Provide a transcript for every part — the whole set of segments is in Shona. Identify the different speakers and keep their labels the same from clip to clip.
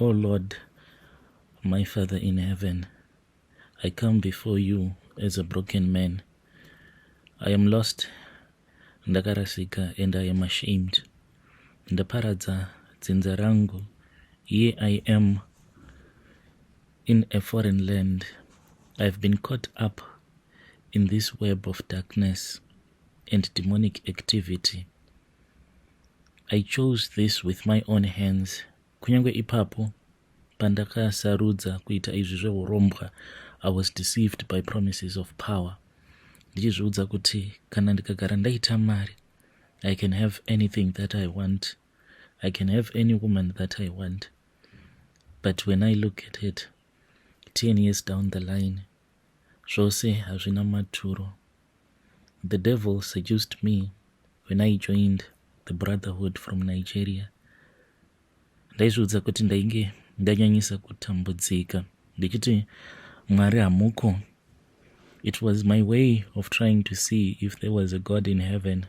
Speaker 1: Oh Lord, my Father in heaven, I come before you as a broken man. I am lost, ndakarasika, and I am ashamed. Ndaparadza dzinza rangu. Here I am in a foreign land. I've been caught up in this web of darkness and demonic activity. I chose this with my own hands. Kunyange ipapo pandakasarudza kuita izvi zveurombwa, I was deceived by promises of power, ndichizviudza kuti kana ndikagara ndaita mari, I can have anything that I want, I can have any woman that I want. But when I look at it, 10 years down the line, zvose hazvina maturo. The devil seduced me when I joined the brotherhood from Nigeria. Ndaizviudza kuti ndainge ndanyanyisa kutambudzika, ndichiti Mwari hamuko. It was my way of trying to see if there was a God in heaven,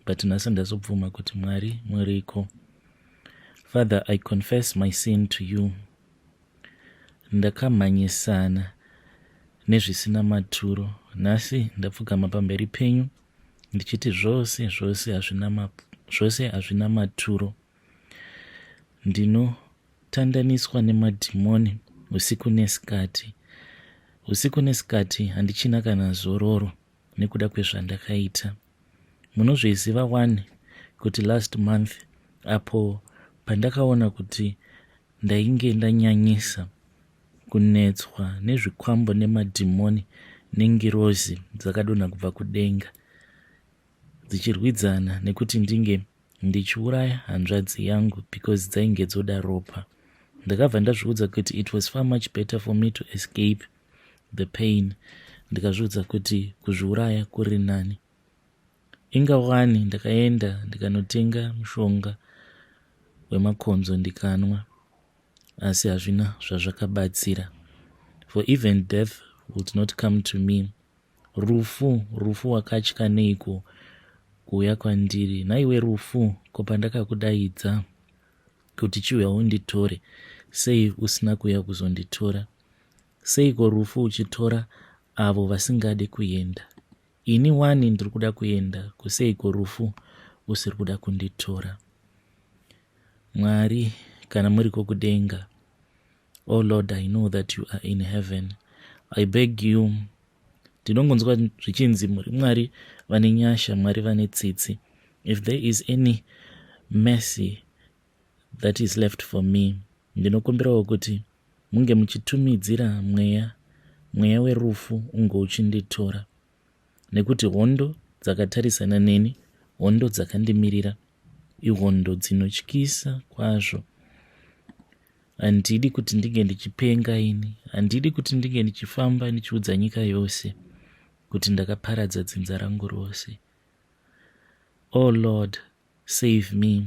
Speaker 1: but nhasi ndazobvuma kuti Mwari muriko. Father, I confess my sin to you. Ndakamhanyisana nezvisina maturo. Nhasi ndapfugama pamberi penyu ndichiti zvose, zvose hazvina maturo. Ndinotandaniswa nemadhimoni usiku nesikati, usiku nesikati. Handichina kana zororo nekuda kwezvandakaita. Munozviziva wani kuti last month, apo pandakaona kuti ndainge ndanyanyisa kunetswa nezvikwambo nemadhimoni nengirozi dzakadonha kubva kudenga dzichirwidzana nekuti ndinge ndichiuraya hanzvadzi yangu because dzainge dzoda ropa, ndakabva ndazviudza kuti it was far much better for me to escape the pain. Ndikazviudza kuti kuzviuraya kuri nani. Ingawani ndakaenda ndikanotenga mushonga wemakonzo ndikanwa, asi hazvina zvazvakabatsira, for even death would not come to me. Rufu, rufu, wakatya neiko kuuya kwandiri? Nhaiwe rufu, ko pandakakudaidza kuti chiuya unditore, sei usina kuuya kuzonditora? Seiko rufu uchitora avo vasingadi kuenda? Ini wani ndiri kuda kuenda, kuseiko rufu usiri kuda kunditora? Mwari, kana muriko kudenga, oh Lord, I know that you are in heaven. I beg you. Ndinongonzwa zvichinzi muri Mwari vane nyasha, Mwari vane tsitsi. If there is any mercy that is left for me, ndinokumbirawo kuti munge muchitumidzira mweya, mweya werufu unge uchinditora, nekuti hondo dzakatarisana neni, hondo dzakandimirira, ihondo dzinotyisa kwazvo. Handidi kuti ndinge ndichipenga ini. Handidi kuti ndinge ndichifamba ndichiudza nyika yose kuti ndakaparadza dzinza rangu rose. Oh Lord, save me.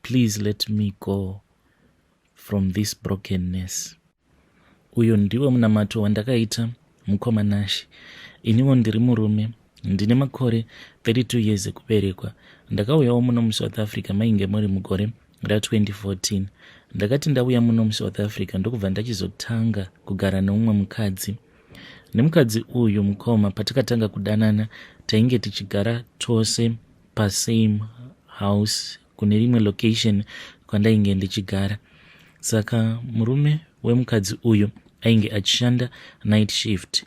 Speaker 1: Please let me go from this brokenness. Uyo ndiwo munamato wandakaita, mukoma Nashi. Iniwo ndiri murume, ndine makore 32 years ekuberekwa. Ndakauyawo muno muSouth Africa mainge muri mugore ra2014. Ndakati ndauya muno muSouth Africa, ndokubva ndachizotanga kugara neumwe mukadzi. Nemukadzi uyu, mukoma, patakatanga kudanana, tainge tichigara tose pasame house kune rimwe location kwandainge ndichigara. Saka murume wemukadzi uyu ainge achishanda night shift.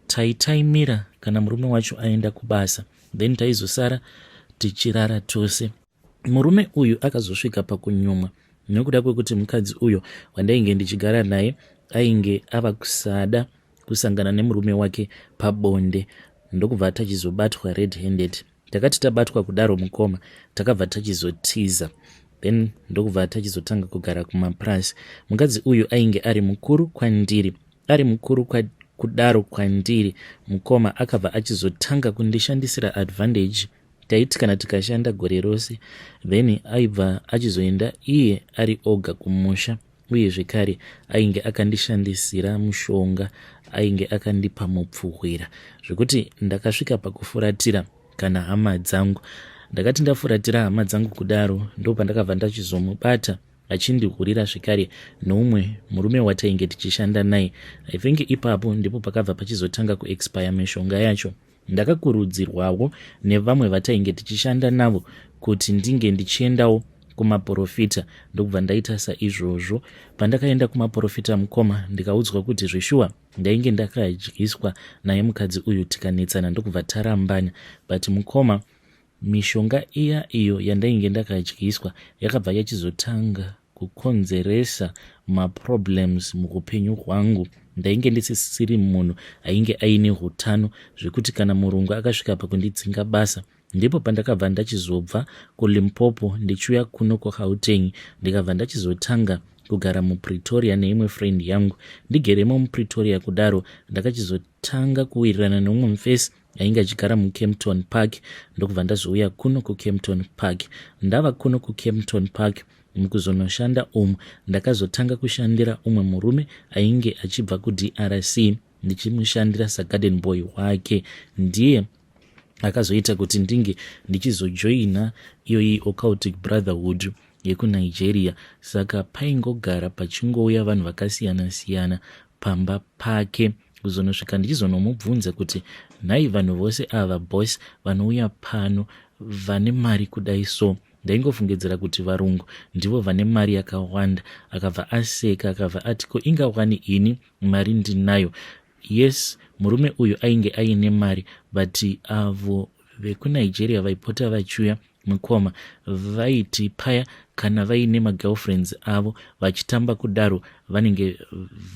Speaker 1: Taitaimira kana murume wacho aenda kubasa, then taizosara tichirara tose. Murume uyu akazosvika pakunyumwa nekuda kwekuti mukadzi uyo wandainge ndichigara naye ainge ava kusada kusangana nemurume wake pabonde, ndokubva tachizobatwa red handed. Takati tabatwa kudaro, mukoma, takabva tachizotiza, then ndokubva tachizotanga kugara kumapurasi. Mukadzi uyu ainge ari mukuru kwandiri. Ari mukuru kudaro kwandiri, mukoma, akabva achizotanga kundishandisira advantage. Taiti kana tikashanda gore rose, then aibva achizoenda iye ari oga kumusha. Uye zvekare ainge akandishandisira mushonga, ainge akandipa mupfuhwira, zvekuti ndakasvika pakufuratira kana hama dzangu. Ndakati ndafuratira hama dzangu kudaro, ndo pandakabva ndachizomubata. achindihurira zvekare noumwe murume watainge tichishanda naye. I think ipapo ndipo pakabva pachizotanga kuexpire mishonga yacho. Ndakakurudzirwawo nevamwe vatainge tichishanda navo kuti ndinge ndichiendawo kumaporofita, ndokubva ndaita saizvozvo. Pandakaenda kumaporofita mukoma, ndikaudzwa kuti zveshuwa ndainge ndakadyiswa naye mukadzi uyu, tikanetsana ndokubva tarambana. But mukoma, mishonga iya iyo yandainge ndakadyiswa yakabva yachizotanga kukonzeresa maproblems muupenyu hwangu. Ndainge ndisisiri munhu ainge aine utano, zvekuti kana murungu akasvika pakundidzinga basa. Ndipo pandakabva ndachizobva kuLimpopo ndichiuya kuno kuGauteng, ndikabva ndachizotanga kugara muPretoria neimwe friend yangu. Ndigeremo muPretoria kudaro, ndakachizotanga kuwirirana neumwe mufesi ainge achigara muKempton Park, ndokubva ndazouya kuno kuKempton Park. Ndava kuno kuKempton Park mukuzonoshanda umu, ndakazotanga kushandira umwe murume ainge achibva kuDRC, ndichimushandira sagarden boy wake. Ndiye akazoita kuti ndinge ndichizojoina iyoyi occultic brotherhood yekuNigeria. Saka paingogara pachingouya vanhu vakasiyana siyana pamba pake, kuzonosvika ndichizonomubvunza kuti, "Nhai, vanhu vose ava, boss, vanouya pano vane mari kudai so, ndaingofungidzira kuti varungu ndivo vane mari yakawanda." Akabva aseka, akabva ati, "Ko ingawani ini mari ndinayo." Yes, murume uyu ainge aine mari, but avo vekuNigeria vaipota vachiuya, mukoma, vaiti paya kana vaine magirlfriends avo vachitamba kudaro, vanenge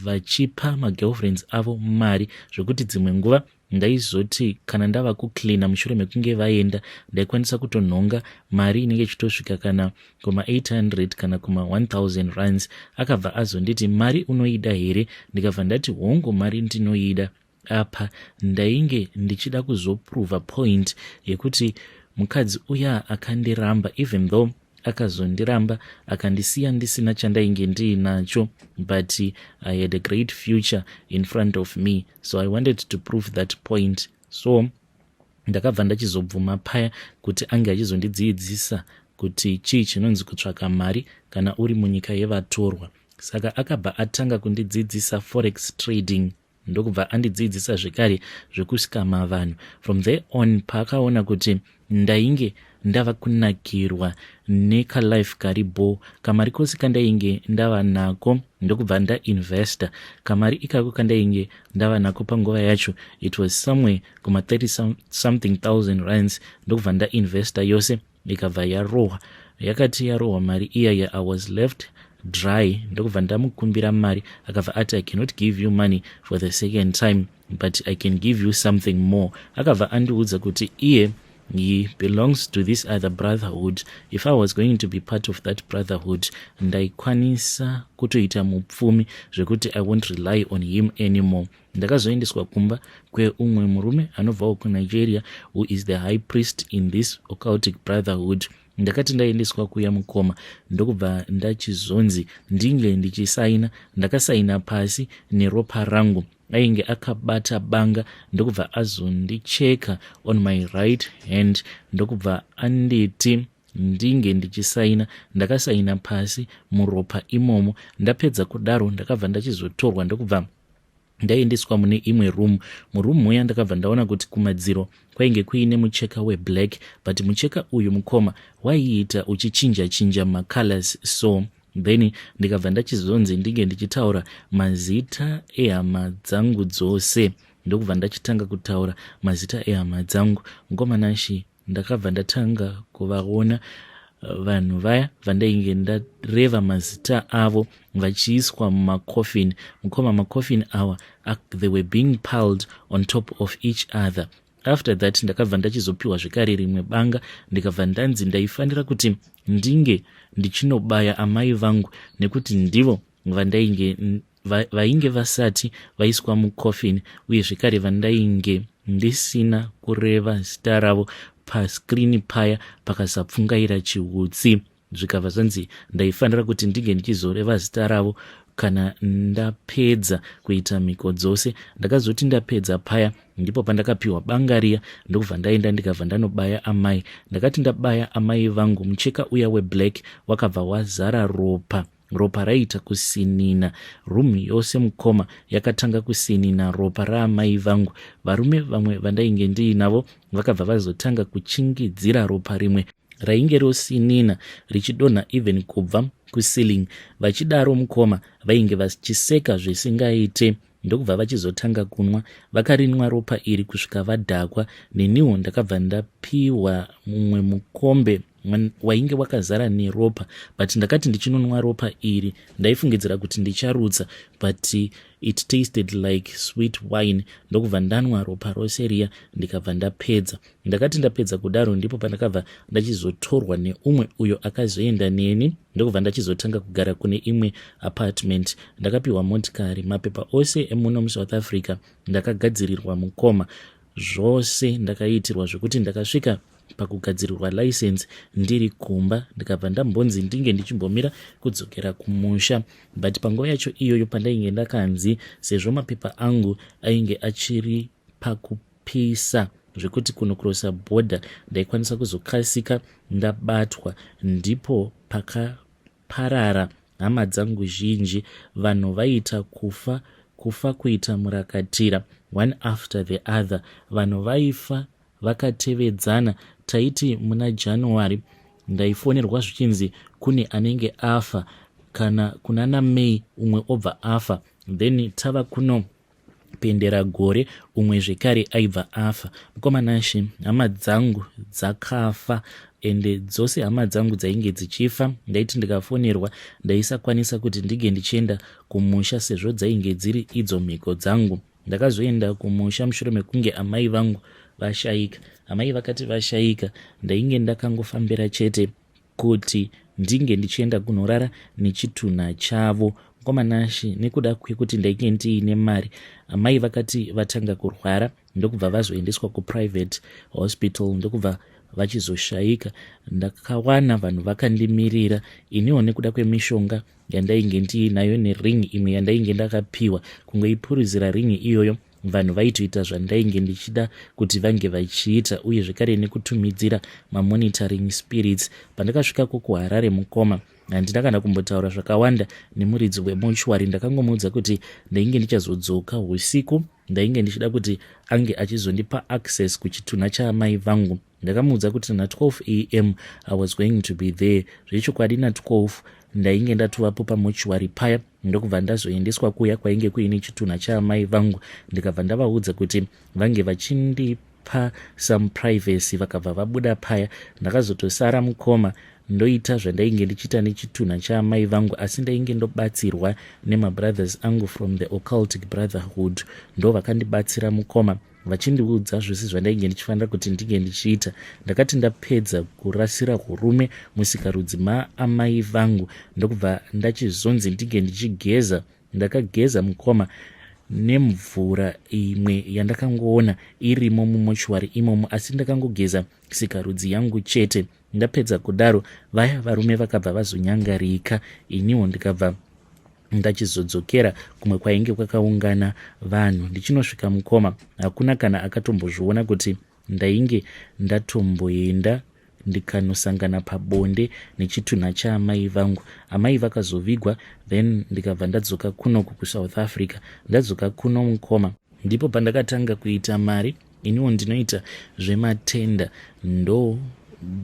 Speaker 1: vachipa magirlfriends avo mari, zvekuti dzimwe nguva ndaizoti kana ndava kucleana mushure mekunge vaenda, ndaikwanisa kutonhonga mari inenge ichitosvika kana kuma800 kana kuma1000 rands. Akabva azonditi, "Mari unoida here?" Ndikabva ndati, "Hongu, mari ndinoida." Apa ndainge ndichida kuzoprova point yekuti mukadzi uya akandiramba, even though akazondiramba akandisiya ndisina chandainge ndiinacho, but I had a great future in front of me, so I wanted to prove that point. So ndakabva ndachizobvuma paya kuti ange achizondidzidzisa kuti chii chinonzi kutsvaka mari kana uri munyika yevatorwa. Saka akabva atanga kundidzidzisa forex trading, ndokubva andidzidzisa zvekare zvekuskama vanhu. From there on, paakaona kuti ndainge ndava kunakirwa nekalife kari bo, kamari kose kandainge ndava nako, ndokubva ndainvesta kamari ikako kandainge ndava nako. Panguva yacho it was somewhere kuma30 something thousand rands, ndokubva ndainvesta yose, ikabva yarohwa. Yakati yarohwa mari iyaya, I was left dry, ndokubva ndamukumbira mari. Akabva ati, "I cannot give you money for the second time, but I can give you something more." Akabva andiudza kuti iye he belongs to this other brotherhood. If I was going to be part of that brotherhood, ndaikwanisa kutoita mupfumi zvekuti I won't rely on him anymore. Ndakazoendeswa kumba kweumwe murume anobvawo kuNigeria, who is the high priest in this occultic brotherhood. Ndakati ndaendeswa kuya, mukoma, ndokubva ndachizonzi ndinge ndichisaina. Ndakasaina pasi neropa rangu. Ainge akabata banga, ndokubva azondicheka on my right hand, ndokubva anditi ndinge ndichisaina. Ndakasaina pasi muropa imomo. Ndapedza kudaro, ndakabva ndachizotorwa, ndokubva ndaendeswa mune imwe room. Muroom muya ndakabva ndaona kuti kumadziro kwainge kuine mucheka weblack, but mucheka uyu, mukoma, waiita uchichinja chinja macolors. So then ndikabva ndachizonzi ndinge ndichitaura mazita ehama dzangu dzose, ndokubva ndachitanga kutaura mazita ehama dzangu. Ngomanashe, ndakabva ndatanga kuvaona vanhu vaya vandainge ndareva mazita avo vachiiswa mumacoffin. Mukoma, macoffin awa, they were being piled on top of each other. After that ndakabva ndachizopiwa zvekare rimwe banga, ndikabva ndanzi ndaifanira kuti ndinge ndichinobaya amai vangu, nekuti ndivo vandainge vainge vasati vaiswa mucoffin, uye zvekare vandainge ndisina kureva zita ravo pascreen paya pakasapfungaira chiutsi. Zvikabva zvanzi ndaifanira kuti ndinge ndichizoreva zita ravo. kana ndapedza kuita mhiko dzose. Ndakazoti ndapedza paya ndipo pandakapiwa banga riya ndokubva ndaenda ndikabva ndanobaya amai. Ndakati ndabaya amai vangu mucheka uya weblack wakabva wazara ropa. Ropa raiita kusinina room yose mukoma yakatanga kusinina ropa raamai vangu. Varume vamwe vandainge ndiinavo vakabva vazotanga kuchingidzira ropa rimwe rainge rosinina richidonha even kubva kuceiling. Vachidaro mukoma vainge vachiseka zvisingaite ndokubva vachizotanga kunwa. Vakarinwa ropa iri kusvika vadhakwa. Neniwo ndakabva ndapiwa mumwe mukombe wainge wakazara neropa but ndakati ndichinonwa ropa iri ndaifungidzira kuti ndicharutsa but it tasted like sweet wine ndokubva ndanwa ropa rose riya ndikabva ndapedza. Ndakati ndapedza kudaro ndipo pandakabva ndachizotorwa neumwe uyo akazoenda neni ndokubva ndachizotanga kugara kune imwe apartment. Ndakapiwa motikari, mapepa ose emuno muSouth Africa ndakagadzirirwa mukoma, zvose ndakaitirwa zvekuti ndakasvika pakugadzirirwa license ndiri kumba ndikabva ndambonzi ndinge ndichimbomira kudzokera kumusha but panguva yacho iyoyo pandainge ndakanzi sezvo mapepa angu ainge achiri pakupisa zvekuti kunokrosa bhodha ndaikwanisa kuzokasika ndabatwa ndipo pakaparara hama dzangu zhinji vanhu vaiita kufa kufa kuita murakatira one after the other vanhu vaifa vakatevedzana taiti muna January ndaifonerwa zvichinzi kune anenge afa kana kunana May umwe obva afa then tava kuno pendera gore umwe zvekare aibva afa. Mukoma Nashe hama dzangu dzakafa ende dzose hama dzangu dzainge dzichifa ndaiti ndikafonerwa ndaisakwanisa kuti ndinge ndichienda kumusha sezvo dzainge dziri idzo mhiko dzangu. Ndakazoenda kumusha mushure mekunge amai vangu vashaika. Amai vakati vashaika ndainge ndakangofambira chete kuti ndinge ndichienda kunorara nechitunha chavo. Mukoma Nashe nekuda kwekuti ndainge ndiine mari amai vakati vatanga kurwara ndokubva vazoendeswa kuprivate hospital ndokubva vachizoshaika. Ndakawana vanhu vakandimirira iniwo nekuda kwemishonga yandainge ndiinayo nering imwe yandainge ndakapiwa kungoipuruzira ring iyoyo vanhu vaitoita zvandainge ndichida kuti vange vachiita uye zvekare nekutumidzira mamonitoring spirits pandakasvikako kuharare mukoma handina kana kumbotaura zvakawanda nemuridzi wemochwari ndakangomuudza kuti ndainge ndichazodzoka usiku ndainge ndichida kuti ange achizondipa access kuchitunha chaamai vangu Ndakamuudza kuti na 12 am I was going to be there. Zvechokwadi na 12 ndainge ndatovapo pamochuary paya ndokubva ndazoendeswa kuya kwainge kuine chitunha chaamai vangu ndikabva ndavaudza kuti vange vachindipa some privacy vakabva vabuda paya. Ndakazotosara mukoma ndoita zvandainge ndichiita nechitunha chaamai vangu asi ndainge ndobatsirwa nemabrothers angu from the occultic brotherhood ndovakandibatsira mukoma vachindiudza zvese zvandainge ndichifanira kuti ndinge ndichiita. Ndakati ndapedza kurasira hurume musikarudzi maamai vangu ndokubva ndachizonzi ndinge ndichigeza. Ndakageza mukoma nemvura imwe yandakangoona irimo mumochuwari imomo asi ndakangogeza sikarudzi yangu chete. Ndapedza kudaro vaya varume vakabva vazonyangarika iniwo ndikabva ndachizodzokera kumwe kwainge kwakaungana vanhu ndichinosvika mukoma hakuna kana akatombozviona kuti ndainge ndatomboenda ndikanosangana pabonde nechitunha chaamai vangu amai vakazovigwa then ndikabva ndadzoka kunoku kusouth africa ndadzoka kuno mukoma ndipo pandakatanga kuita mari Iniwo ndinoita zvematender ndo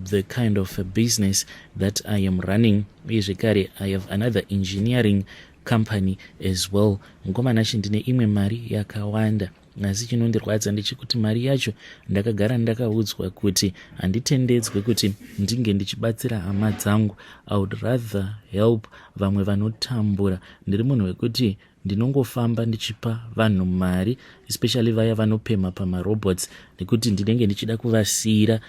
Speaker 1: the kind of a business that I am running uye zvekare I have another engineering company as well. Mukoma Nashe ndine imwe mari yakawanda asi chinondirwadza ndechekuti mari yacho ndakagara ndakaudzwa kuti handitendedzwe kuti ndinge ndichibatsira hama dzangu. I would rather help vamwe vanotambura. Ndiri munhu wekuti Ndinongofamba ndichipa vanhu mari especially vaya vanopemha pamarobots nekuti ndinenge ndichida kuvasiira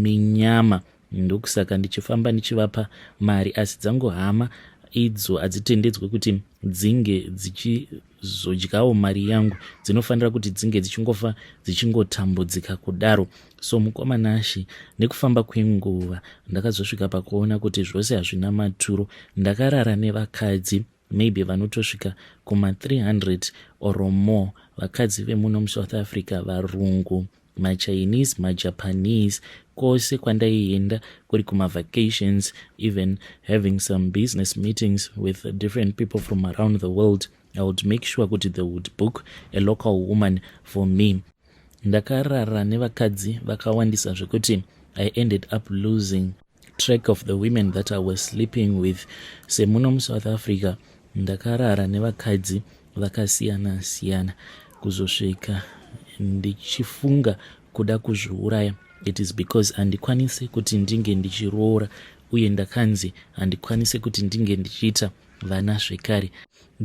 Speaker 1: minyama ndokusaka ndichifamba ndichivapa mari asi dzangu hama idzo hadzitendedzwe kuti dzinge dzichizodyawo mari yangu dzinofanira kuti dzinge dzichingofa dzichingotambudzika kudaro so mukoma Nashy nekufamba kwenguva ndakazosvika pakuona kuti zvose hazvina maturo ndakarara nevakadzi. Maybe vanotosvika kuma 300 or more vakadzi vemuno muSouth Africa, varungu, maChinese, maJapanese. Kwose kwandaienda, kuri kumavacations, even having some business meetings with different people from around the world, I would make sure kuti they would book a local woman for me. Ndakarara nevakadzi vakawandisa zvekuti I ended up losing track of the women that I was sleeping with. Semuno muSouth Africa, ndakarara nevakadzi vakasiyana siyana kuzosvika ndichifunga kuda kuzviuraya. It is because handikwanisi kuti ndinge ndichiroora, uye ndakanzi handikwanisi kuti ndinge ndichiita vana zvekare.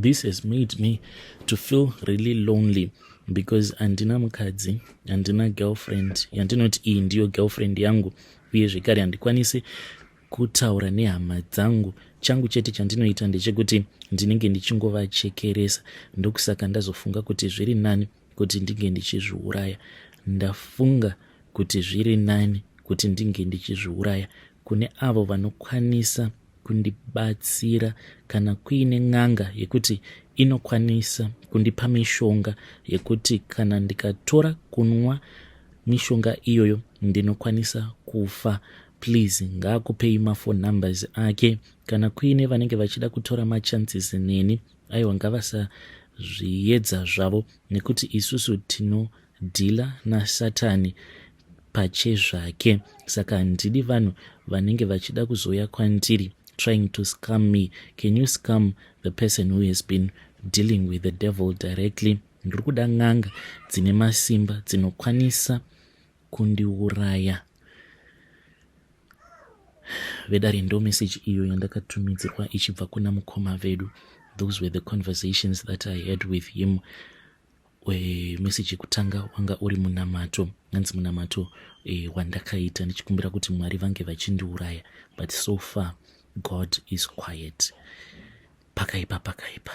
Speaker 1: This has made me to feel really lonely because handina mukadzi, handina girlfriend yandinoti iyi ndiyo girlfriend yangu, uye zvekare handikwanisi kutaura nehama dzangu. Changu chete chandinoita ndechekuti ndinenge ndichingovachekeresa. Ndokusaka ndazofunga kuti zviri nani kuti ndinge ndichizviuraya. Ndafunga kuti zviri nani kuti ndinge ndichizviuraya. Kune avo vanokwanisa kundibatsira, kana kuine n'anga yekuti inokwanisa kundipa mishonga yekuti kana ndikatora kunwa mishonga iyoyo ndinokwanisa kufa, please ngaakupei maphone numbers ake. Kana kuine vanenge vachida kutora machances neni, aiwa, ngavasazviedza zvavo, nekuti isusu tinodeala nasatani pachezvake. Saka handidi vanhu vanenge vachida kuzouya kwandiri trying to scam me. Can you scam the person who has been dealing with the devil directly? Ndiri kuda n'anga dzine masimba dzinokwanisa kundiuraya. Vedare, ndo message iyo yandakatumidzirwa ichibva kuna mukoma vedu. Those were the conversations that I had with him. Message yekutanga wanga uri munamato, anzi munamato wandakaita ndichikumbira kuti Mwari vange vachindiuraya, but so far God is quiet. Pakaipa, pakaipa.